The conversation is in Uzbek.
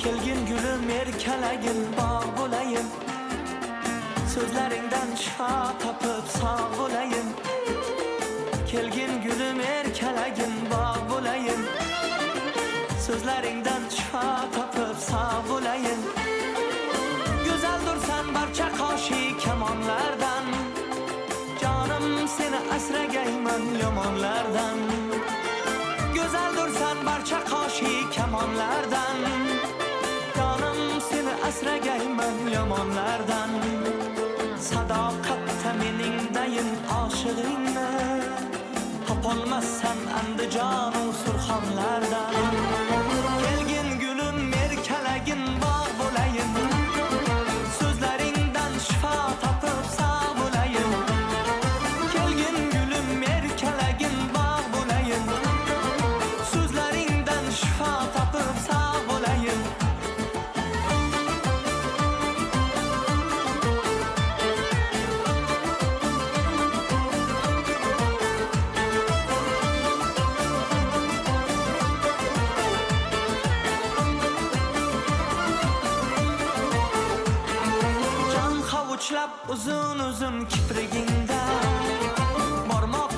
Kelgin gulim, erkalagin, bog' bo'layin. So'zlaringdan shifo topib sog' bo'layin. Kelgin gulim, erkalagin, bog' bo'layin. So'zlaringdan shifo topib sog' bo'layin. Go'zaldursan barcha qoshi kamonlardan. Jonim, seni asragayman yomonlardan. Go'zaldursan barcha qoshi kamonlardan. Jonim, seni asragayman yomonlardan. Sadoqatda mening dayin oshig'ingni topolmassan Andijonu surxonlardan. Kelgin gulim, erkalagin, bog' bo'layin. So'zlaringdan shifo topib sog' bo'layin. Kelgin gulim, erkalagin, bog' bo'layin. So'zlaringdan shifo topib sog' bo'layin. Jon hovuchlab uzun uzun kiprigingda. Bormoq